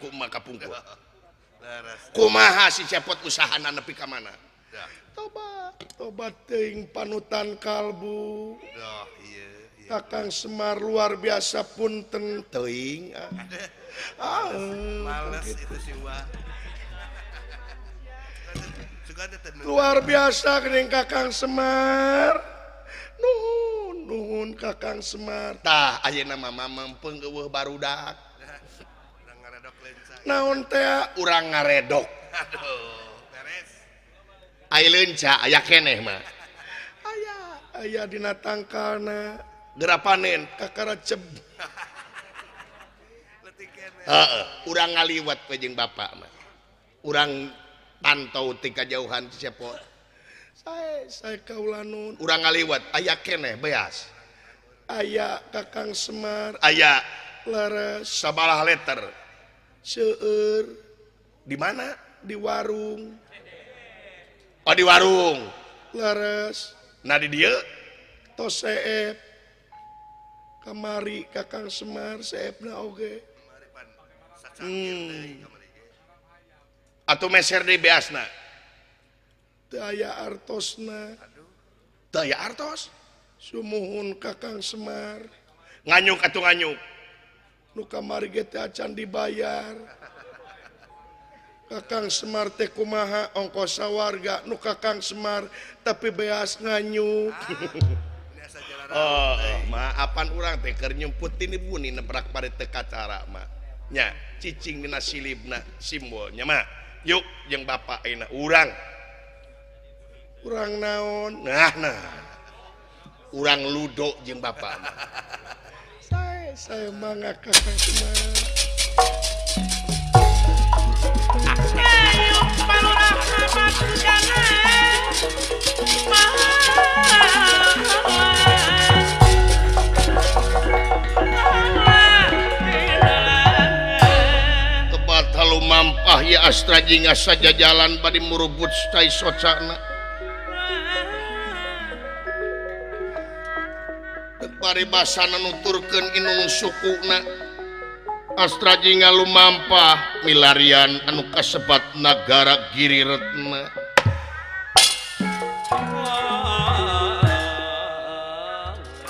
Ku emak kapungkur. Kumaha si Cepot usahana nepi ka mana? Tobat, tobat teuing panutan kalbu. Kakang Semar luar biasa punten teuing. Ah, males itu si Wa. Luar biasa geuning Kakang Semar. Nuhun, nuhun Kakang Semar. Tah ayeuna mah mamempeng eueuh barudak. Naon teh urang ngaredok. Aduh, beres. Ai leunca aya keneh mah. Aya, aya dina tangkalna. Geura panen kakara ceb. Heeh, urang ngaliwat we jeung bapak mah. Urang pantau ti kajauhan si Cepot. Sae, sae kaula nun. Urang ngaliwat aya keneh beas. Aya Kakang Semar, aya leres sabalah letter. Seueur di mana? Di warung. Oh, di warung. Leres. Nah di dieu tos seep. Kamari Kakang Semar seepna oge. Atuh meser deui beasna. Teu aya artosna. Teu aya artos. Sumuhun Kakang Semar. Nganyuk atuh nganyuk. Nu kamari ge teh acan dibayar. Kakang Semar teh kumaha ongkos sawarga nu Kakang Semar tapi beas nganyuk. Oh, maapan urang teh keur nyumput tini buni nebrak pare teu kacara mah. Nya, cicing dina silibna simbolnya mah. Yuk jeung bapak ayeuna urang. Urang naon? Nah, nah. Urang ludo jeung bapak mah. Sae, sae mangga Kakang Semar. Ayo palurah Mampah ya Astra Jingga saja jalan bari murubut cai socana. Paribasana nuturkeun inung sukuna. Astra Jingga lumampah milarian anu kasebat nagara Giri Retna.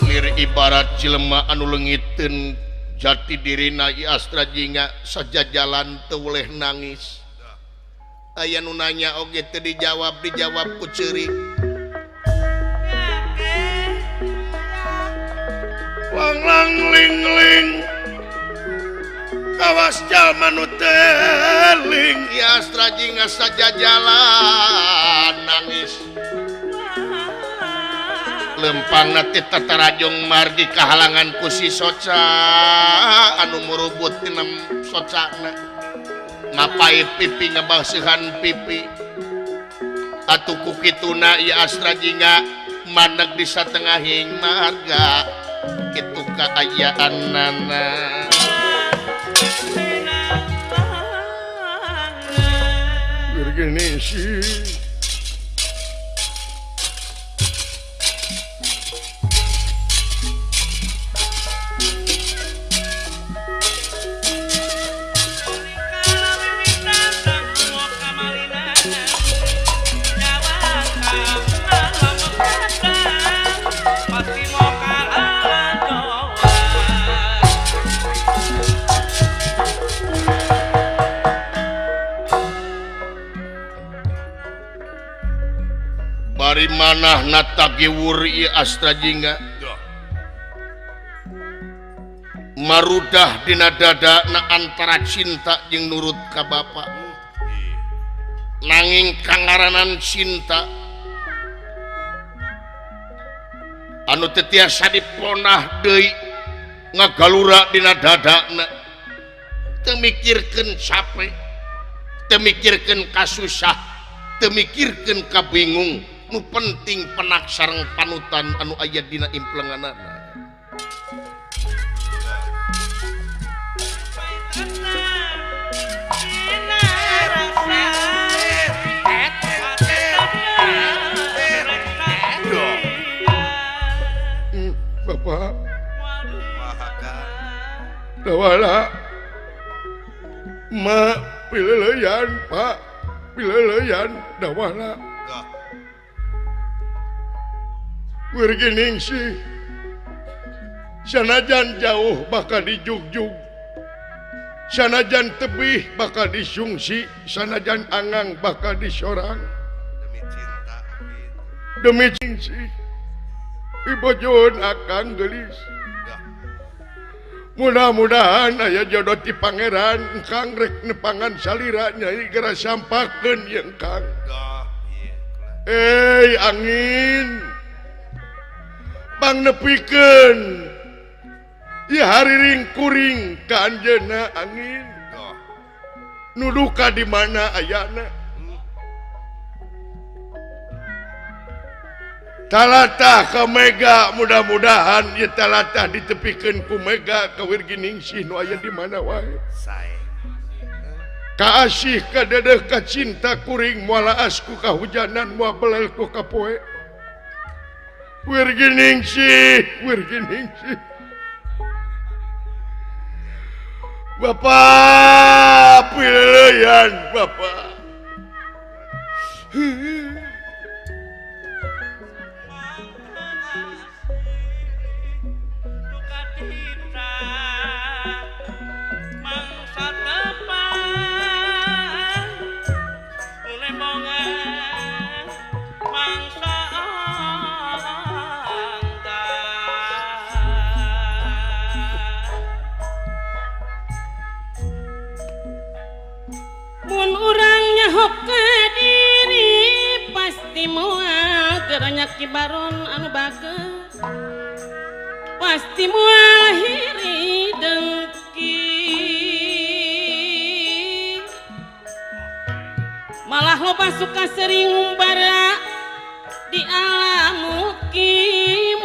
Lir ibarat jelema anu leungiteun jati dirina I Astra Jingga saja jalan teu weleh nangis. Aya nu nanya oge teu dijawab, dijawab ku ceurik. Lang lang ling ling kawas jalma nu teling. I Astra Jingga saja jalan nangis. Lempangna ti tatarajong margi kahalangan ku si soca anu murubut tina socana ngapai pipi ngabaseuhan pipi atuh ku kituna I Astra Jingga maneg di satengahing marga kitu kaayaanana. Virginisi manah natagiwur I Astra Jingga marudah dina dada na antara cinta jeung nurut ka bapa nanging kangaranan cinta anu teu tiasa diponah deui ngagalura dina dadana teu mikirkeun capek teu mikirkeun kasusah teu mikirkeun kabingung nu penting penak sareng panutan anu aya dina implenganana. Bapak Dawala Ma pileleyan Pak pileleyan dawana Wirginingsih sanajan jauh bakal dijugjug sanajan tebih bakal disungsi sanajan angang bakal disorang demi cinta demi cinta ibojoan akang gelis. Mudah-mudahan aya jodoh ti pangeran engkang rek nepangan salira nyai geura sampakeun ye engkang. Eh angin bang nepikeun ieu hariring kuring ka anjeunna angin. Nu duka di mana ayana? Talatah ka mega mudah-mudahan ieu talatah ditepikeun ku mega ka Wirginingsih nu aya di mana wae. Sae. Kaasih kadedeh ka cinta kuring moal laas ku kahujanan moal belel ku kapoe. Wirginingsih, Wirginingsih. Bapak pileuyan Bapak. Ki Baron anu bager pasti moal hiri dengki malah loba suka sering ngumbara di alam muki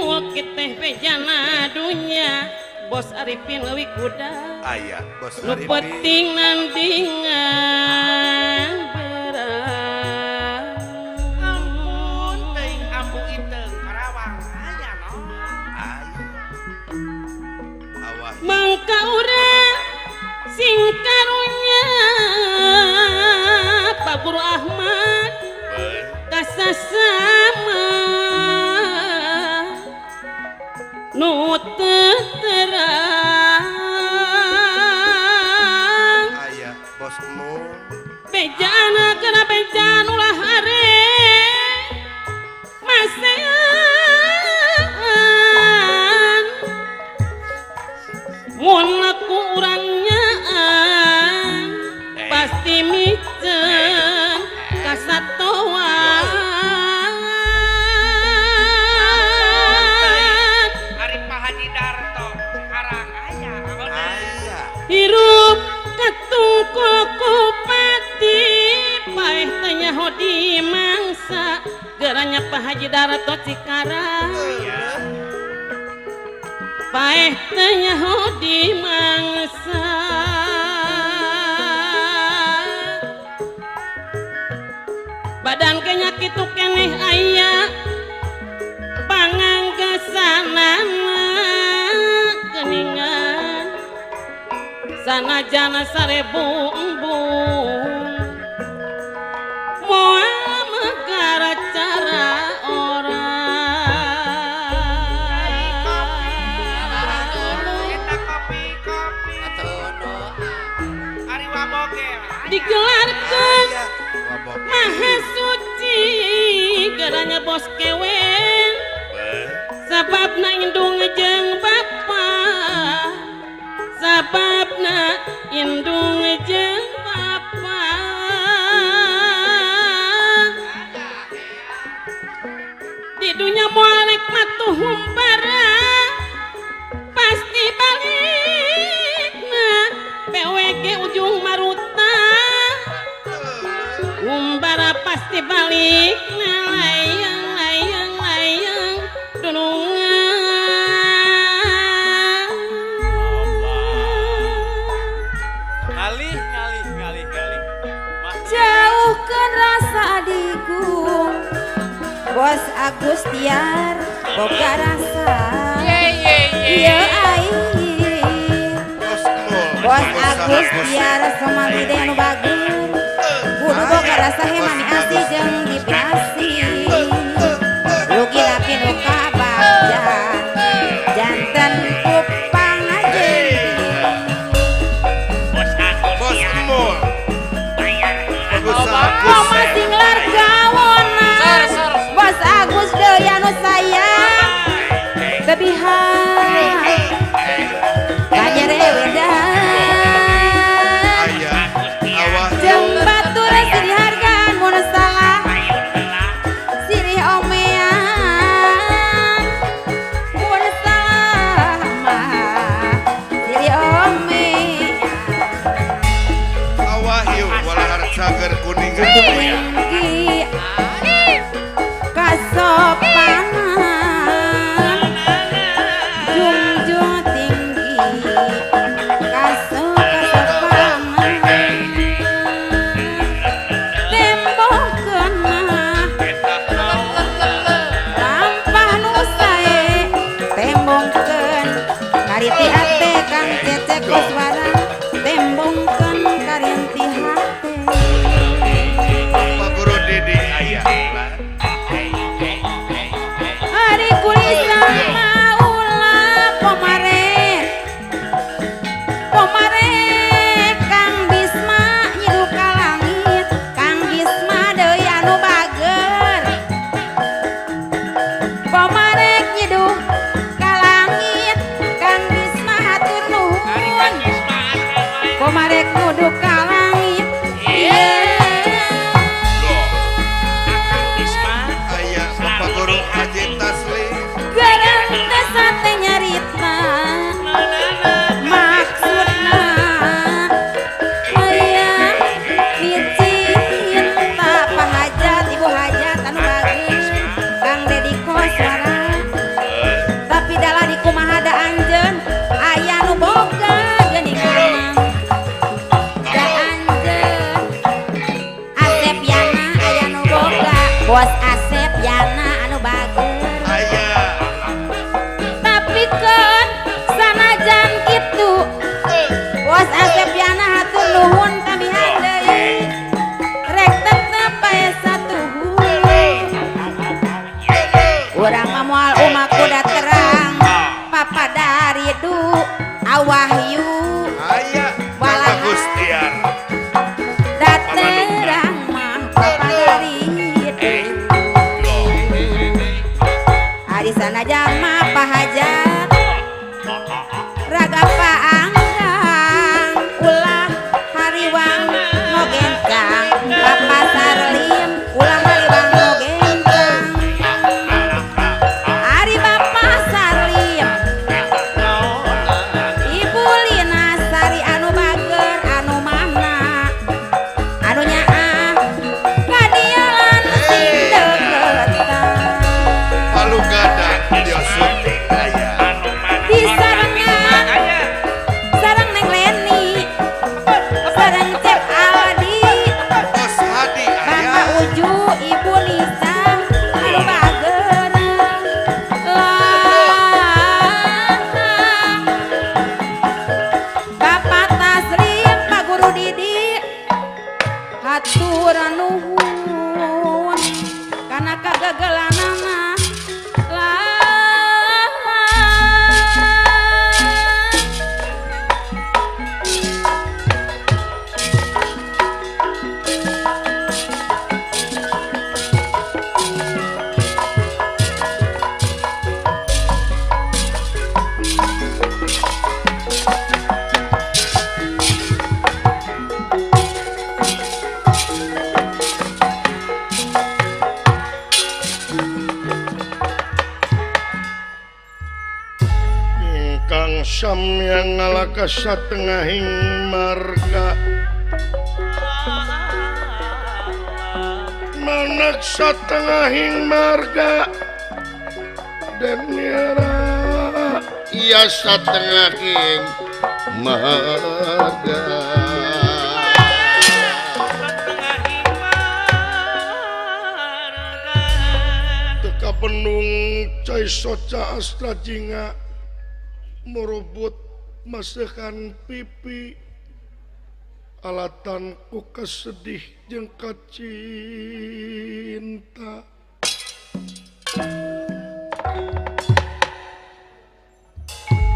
mulki teh bejana dunya Bos Arifin leuwih kuda aya Bos nu Arifin penting nandingan. Mangka urang sing karunya Pak Guru Ahmad kasasama nu teu terang aya bos mu bejana kana bejan ulah are masean mun laku urang nyaan pasti miceun kasatoan. Ari Pak Haji Darto Cikarang aya hirup katungkul ku pati paeh teh nyaho di mangsa geranya Pak Haji Darto Cikarang paeh teh nyaho di mangsa. Badan kenya kitu keneh aya panganggesanana geuningan sanajana sarebu embung moal megara cara orang. Digelarkeun Maha Suci geranya Bos Kewen sababna indung jeung bapa sababna indung jeung bapa di dunya moal rek matuh humbara pasti balikna PWG ujung maruta umbara pasti balik layang layang layang dunungan. Ngalih ngalih ngalih ngalih jauhkan rasa adikku Bos Agustiar boga rasa ye ye ye aing Bos Agus biar somali deh anu bagus kudu boga rasa mami asih jeung diprasi rugi lapi nu kabagjan janten kupang aja Bos Agus Bos Emul Mama singlar gawona Bos Agus deui anu sayang tebihan kanyerewedan jeung batur sirih hargaan mun salah sirih omean mun salah mah sirih omean Awahyu walahar cager kuningan tinggi kasopanan junjung tinggi kasopanan tembok kena lampah nu sae tembongkeun kariti ate Kang Cecek Koswara tembongkeun karinti hate Pak Guru Didi aya Ari kulisa maulah pomare pomare Kang Bisma nyiduh ka langit Kang Bisma deui anu bager pomare nyiduh ka langit Kang Bisma hatur nuhun pomare nuduh ka langit aya Bapak Guru Haji Taslim Gerang teh sate nyarita maksudna hayang dicinta Pak Hajat Ibu Hajat anu bagus Kang Deddy Koswara tapi dalah di kumaha da anjeun aya nu boga geuningan da anjeun Asep Yana aya nu boga Bos Asep Yana anu bagus aya tapi kan sanajan kitu Bos Asep Yana hatur nuhun kamihan deui rek tetep bae satuhu urang mah moal umak kuda terang papa dari du awahyu aya Walah. Bapak Gustiar da terang mah papa dari du ari sanajan mah Pak Hajat raga paanggang ulah hariwang ngogencang Bapak Sarlim ulah hariwang ngogencang ari Bapak Sarlim Ibu Lina Sari anu bager anu mana anu nyaah kadialan sing deketan Palu Gada video syuting aya disarengan sareng Neng Leni sareng Cep Aldi Bos Hadi aya Bapak Uju Ibu Lisa anu bager lah Bapak Taslim Pak Guru Didi hatur nuhun kana kagagalanana lah Ingkang samyang ngalaka satengahing marga manak satengahing marga dan nira iya satengahing marga teka benung cai soca astra jinga merubut Masekan pipi alatan ku kesedih jeung kacinta.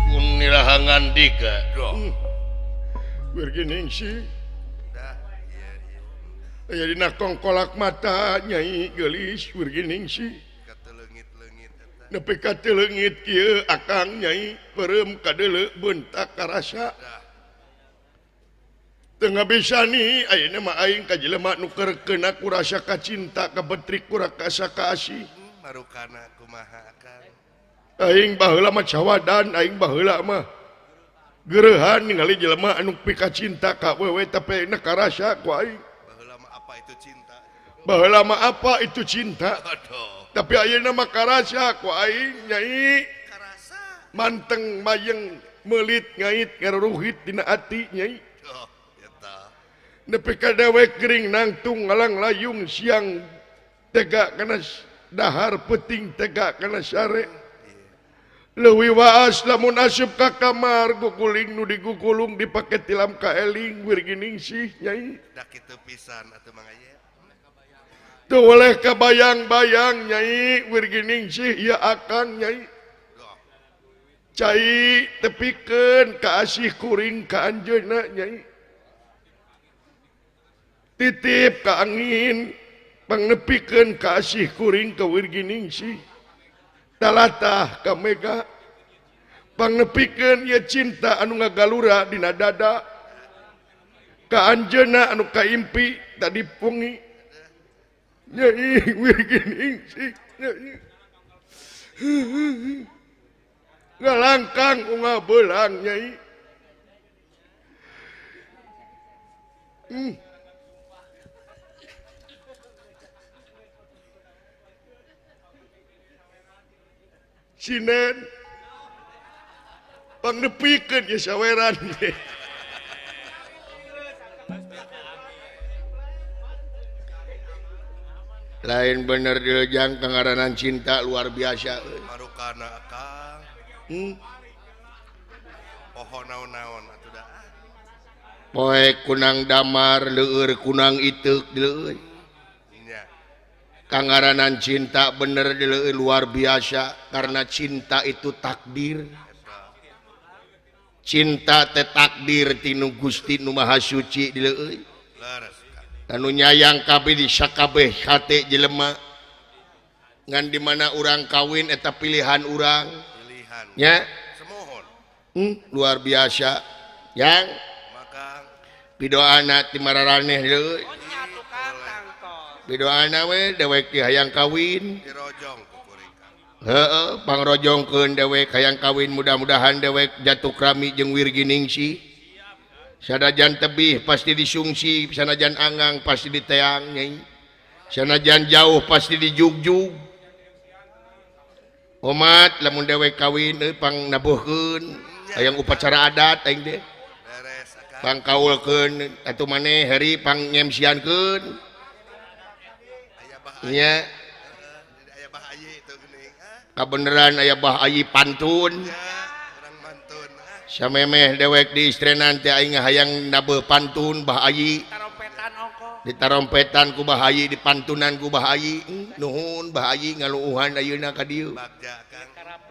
Mun dika Wirginingsih aya dina kongkolak mata Nyai geulis Wirginingsih nepi ka teu leungit kieu akang Nyai peureum kadeuleu beuntak karasa teu ngabisani ayeuna mah aing ka jelema nu keur keuna ku rasa kacinta kabetrik ku rasa kaasih marukana kumaha akang aing baheula mah cawadan aing baheula mah gereuhan ningali jelema anu pikacinta ka wewe tapi ayeuna karasa ku aing. Baheula mah apa itu cinta? Baheula mah apa itu cinta? Aduh. Tapi ayeuna mah karasa ku aing Nyai. Karasa. Manteng mayeng meulit ngait ngaruruhit dina ati Nyai. Oh, eta. Nepi ka dewek gering nangtung ngalang layung siang tega kana dahar peuting tega kana sare. Leuwih waas lamun asup ka kamar guguling nu digugulung dipake tilam kaeling Wirginingsih Nyai. Da kitu pisan atuh Mang Aye. Teu weleh kabayang-bayang Nyai Wirginingsih ieu akang Nyai. Cai tepikeun ka asih kuring ka anjeunna Nyai. Titip ka angin pangnepikeun ka asih kuring ka Wirginingsih. Talatah ka mega pangnepikeun ieu cinta anu ngagalura dina dada ka anjeunna anu kaimpi tadi pungi Nyai Wirginingsih Nyai ngalangkang unggal beulang Nyai. Sinen pangnepikeun ieu saweran. Lain bener dileujang kangaranan cinta luar biasa euy. Marukana akang. Poho naon-naon atuh da. Poe kunang damar leueur kunang iteuk dileueut. Kangaranan cinta bener dileueut luar biasa karena cinta itu takdir. Cinta teh takdir tinu Gusti nu Maha Suci dileueut. Anu nyayang kabeh di sakabeh hate jelema. Ngan di mana urang kawin eta pilihan urang. Nya luar biasa. Yang pidoana ti mararaneh deui. Pidoana we dewek hayang kawin. Heeh, pangrojongkeun dewek hayang kawin mudah-mudahan dewek jatuh krami jeung Wirginingsih. Sanajan tebih pasti disungsi, sanajan angang pasti diteang Nyai. Sanajan jauh pasti dijugjug. Omat lamun dewek kawin euy pangnabuhkeun hayang upacara adat aing teh. Pangkaulkeun atuh maneh Heri pangnyemsiankeun. Nya kabeneran aya Bah Ayi pantun. Samemeh dewek di istrenan teh aing hayang nabeuh pantun Bah Ayi. Ditarompetan ku Bah Ayi, dipantunan ku Bah Ayi. Nuhun Bah Ayi ngaluuhan ayeuna ka dieu.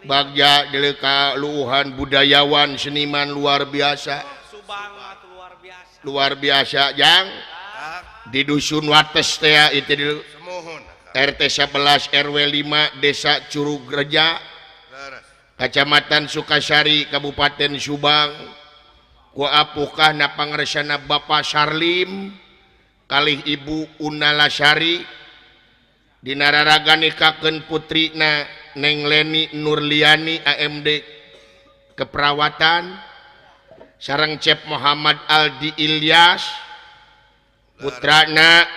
Bagja deuleu ka luuhan budayawan seniman luar biasa. Luar biasa jang. Di dusun Wates teh itu di RT 11 RW 5 Desa Curugreja, Kecamatan Sukasari, Kabupaten Subang. Ku apukah na pangresana Bapak Sarlim kalih Ibu Unalasari dinararaganikakeun putrina Neng Leni Nurliani AMD keperawatan sareng Cep Muhammad Aldi Ilyas putrana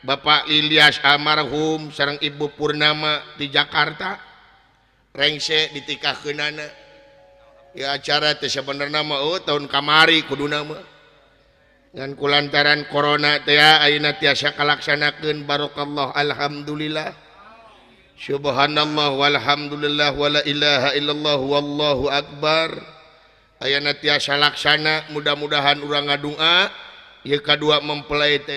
Bapak Ilyas almarhum sareng Ibu Purnama di Jakarta rengse ditikahkeunana ya acara teh sabenerna mah oh tahun kamari kuduna mah ngan kulantaran corona teh ayeuna tiasa kalaksanakeun barokallah alhamdulillah subhanallah walhamdulillah wala ilaha illallah wallahu akbar. Ayana tiasa laksana, mudah-mudahan urang ngadua ieu kadua mempelai teh.